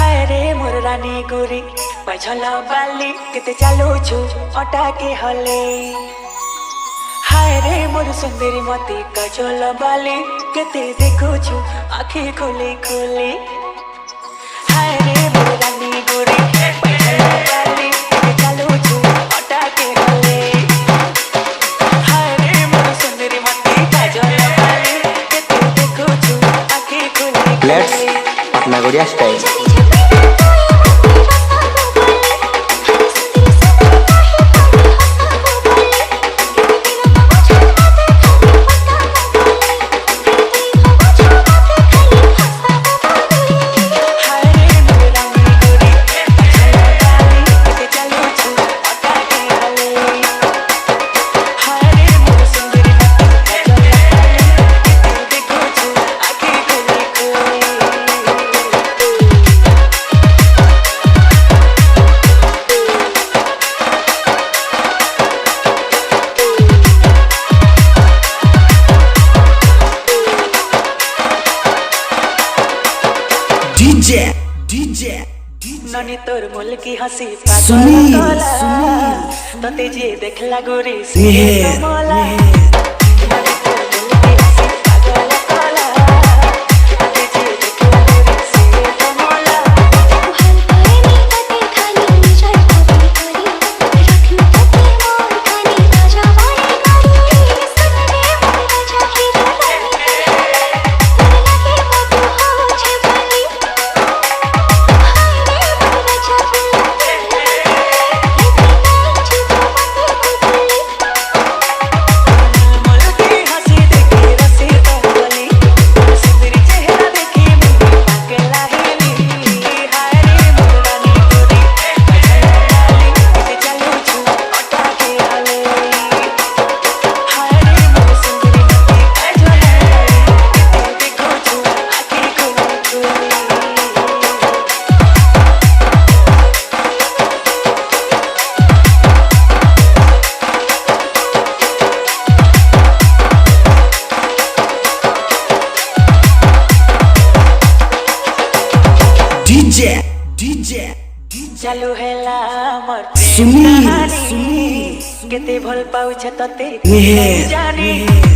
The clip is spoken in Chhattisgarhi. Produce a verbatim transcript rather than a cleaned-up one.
हाय रे मोर रानी गोरी, पैछल बाली केते चालुछु अटा के हले। हाय रे मोर सुंदरी मती, काजल बाली केते देखुछु आँखी खोली खोली। हाय रे मोर रानी गोरी, पैछल बाली केते चालुछु अटा के हले। हाय रे मोर सुंदरी मती, काजल बाली केते देखुछु आँखी खोली खोली। Let's Patna Goria style. DJ, DJ, ननी तोर मुल्की हँसी पागल सुनील, कला। सुनील। तते जे देखला गोरी से मेहर, कमला। मेहर। ननी तोर मुल्की हँसी पागल कला। तते जे देखला गोरी से कमला। DJ, DJ, चालू हेला मोर प्रेम सुनील, कहानी। सुनील। केते भल पाउछ तते मेहर, जानी। मेहर।